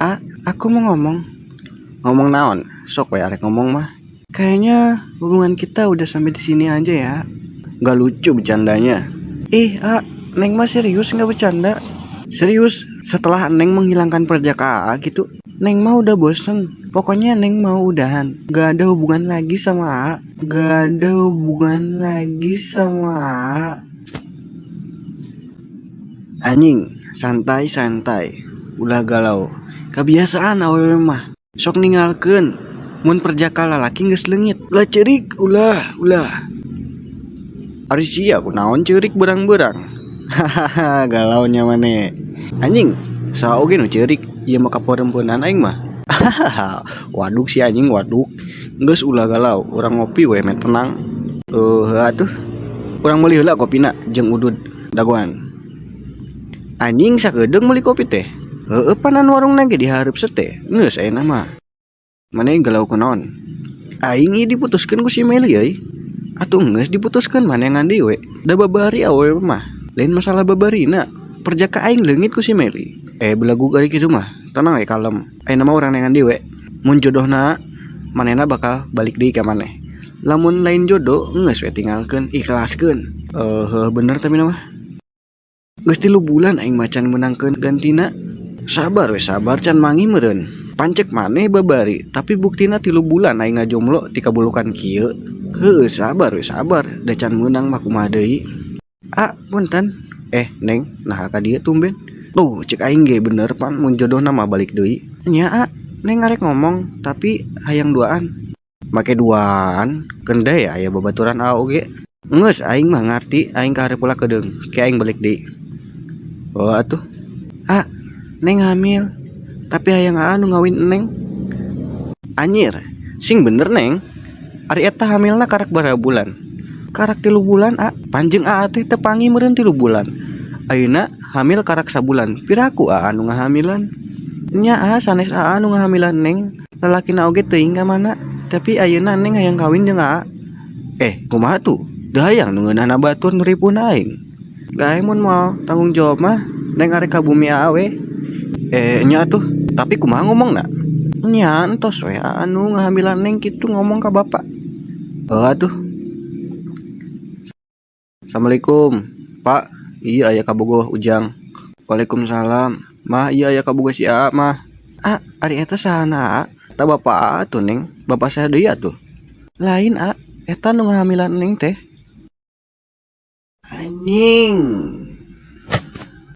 Ah, aku mau ngomong. Ngomong naon? Sok we arek ngomong mah. Kayaknya hubungan kita udah sampai di sini aja ya. Gak lucu bercandanya. Ih, ah, Neng mah serius nggak bercanda. Serius, setelah Neng menghilangkan perjaka AA gitu, Neng mah udah bosen. Pokoknya Neng mau udahan. Gak ada hubungan lagi sama AA. Gak ada hubungan lagi sama AA. Anjing, santai santai. Ulah galau. Kebiasaan awewe mah. Sok ninggalkeun. Mun perjaka lalaki geus leungit. Ulah ceurik, ulah, ulah. Ari sia kunaon ceurik berang-berang. Hahaha, galau nya maneh. Anjing, saha oge nu ceurik? Ieu mah kaperempuanan aing mah. Hahaha, waduk si anjing waduk. Geus ulah galau, urang ngopi we meh tenang. Heuh atuh. Urang meuli heula kopina jeung udud dagoan. Anjing sakedeung meuli kopi teh. Heueuh panan warungna ge dihareup sete. Geus ayeuna mah. Maneh galau kunaon? Aing ieu diputuskeun ku si Meli euy. Atuh geus diputuskeun maneh deui we. Da babari awewe mah. Lain masalah babarina. Perjaka aing leungit ku si Meli. Eh belagu ari kitu mah. Tenang we kalem. Ayeuna mah urang neangan deui we. Mun jodohna manehna bakal balik deui ka maneh. Lamun lain jodoh geus we tinggalkeun, ikhlaskeun. Heuh bener tapi mah. Geus 3 bulan aing mah can meunangkeun gantina. Sabar we sabar can manggih meureun. Pancek maneh babari, tapi buktina 3 bulan aing ngajomblo ti kabulukan kieu. Heueuh sabar we sabar, da can meunang mah kumaha deui. Ah, punten. Eh, Neng, naha ka dieu tumben? Tuh, cek aing ge bener pan mun jodohna mah balik deui. Nya, ah, Neng arek ngomong, tapi hayang duaan. Make duaan, keun deui aya babaturan aa oge. Geus aing mah ngarti, aing kaharep heula keudeung, ke aing balik deui. Oh atuh. Ah, Neng hamil. Tapi hayang aa nu ngawin Neng. Anjir, sing bener Neng. Ari eta hamilna karak baraha bulan? Karak 3 bulan, a. Panjeng aa teh teu panggih meureun 3 bulan. Ayeuna hamil karak sabulan. Piraku aa nu ngahamilan? Nya aa sanes aa nu ngahamilan Neng. Lalakina oge teuing ka mana. Tapi ayeuna Neng hayang kawin jeung aa. Eh, kumaha tuh? Teu hayang nu ngeunahna batur nu ripuhna aing. Gae mun moal tanggung jawab mah Neng arek ka bumi aa we. Eh nya atuh, tapi kumaha ngomongna? Nya entos we aa nu ngahamilan Neng kitu ngomong ka bapak. Oh atuh. Assalamualaikum, Pak. Iya aya kabogoh Ujang. Waalaikumsalam. Mah iya aya kabogoh si Aa mah. Ah, ari eta sahana Aa? Eta bapak Aa tuh Neng. Bapak saha deui atuh? Lain A, eta nu ngahamilan Neng teh. Anjing.